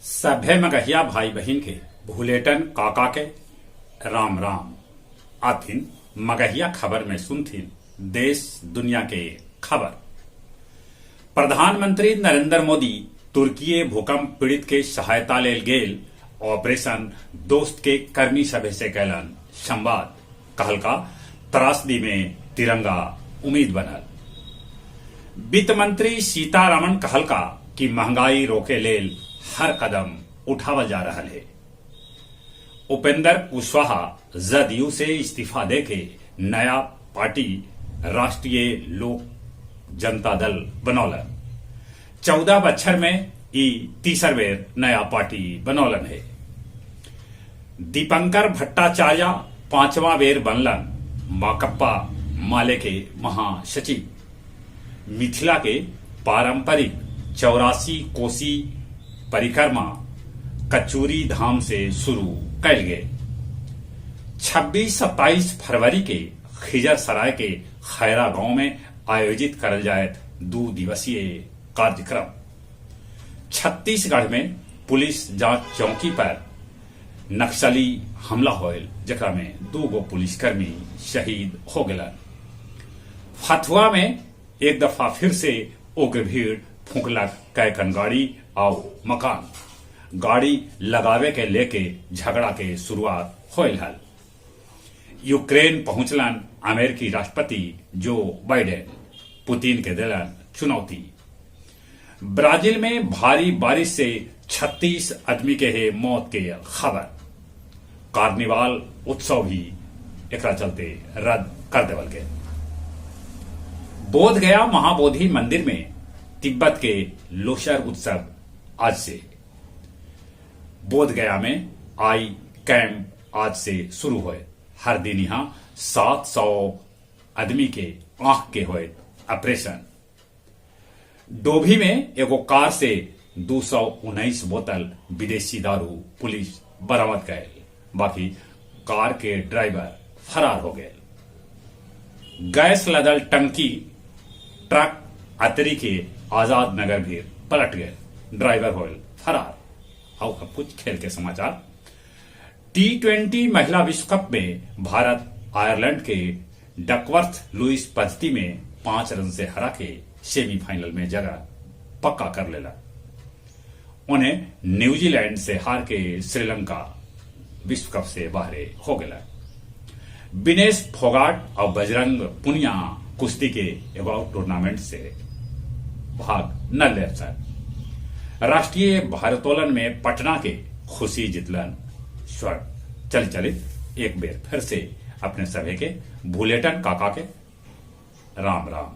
सभे मगहिया भाई बहिन के भुलेटन काका के राम राम। आथिन मगहिया खबर में सुनथिन देश दुनिया के खबर। प्रधानमंत्री नरेंद्र मोदी तुर्कीये भूकंप पीड़ित के सहायता लेल गेल ऑपरेशन दोस्त के कर्मी सभे से कैलन संवाद। कहलका त्रासदी में तिरंगा उम्मीद बनल। वित्त मंत्री सीतारमण कहलका कि महंगाई रोके लेल हर कदम उठावल जा रहल हे। उपेंद्र कुशवाहा जदयू से इस्तीफा देके नया पार्टी राष्ट्रीय लोक जनता दल बनौलन। 14 बच्छर में ई तीसर बेर नया पार्टी बनौलन हे। दीपंकर भट्टाचार्य पांचवा बेर बनलन माकप्पा माले के महासचिव। मिथिला के पारंपरिक 84 कोसी परिक्रमा कचूरी धाम से शुरू कैल गेल। 26-27 फरवरी के खिजरसराय के खैरा गांव में आयोजित करल जायत 2 दिवसीय कार्यक्रम। छत्तीसगढ़ में पुलिस जांच चौकी पर नक्सली हमला होयल, जेकरा में 2 गो पुलिसकर्मी शहीद हो गेलन। फतुहा में एक दफा फिर से उग्र भीड़ फूंकलक कैकन गाड़ी आउ मकान। गाड़ी लगावे के लेके झगड़ा के शुरुआत होयल हल। यूक्रेन पहुंचलन अमेरिकी राष्ट्रपति जो बाइडेन, पुतिन के देलन चुनौती। ब्राजील में भारी बारिश से 36 आदमी के है मौत के खबर। कार्निवाल उत्सव भी एकरा चलते रद्द कर देवल गए। बोध गया महाबोधि मंदिर में तिब्बत के लोसर उत्सव आज से। बोध गया में आई कैंप आज से शुरू होए। हर दिन यहाँ 700 आदमी के आंख के होए ऑपरेशन। डोभी में एगो कार से 219 बोतल विदेशी दारू पुलिस बरामद कैल, बाकी कार के ड्राइवर फरार हो गए। गैस लदल टंकी ट्रक अतरी के आजाद नगर भी पलट गए, ड्राइवर होल फरार। और अब कुछ खेल के समाचार। T20 महिला विश्व कप में भारत आयरलैंड के डकवर्थ लुइस पद्धति में 5 रन से हरा के सेमीफाइनल में जगह पक्का कर लेला। उन्हें न्यूजीलैंड से हार के श्रीलंका विश्व कप से बाहर हो गया। विनेश फोगाट और बजरंग पुनिया कुश्ती के एगो टूर्नामेंट से भाग न ले सक। राष्ट्रीय भारोत्तोलन में पटना के खुशी जितलन स्वर्ण। चल चले एक बेर फिर से अपने सभे के भूलेटन काका के राम राम।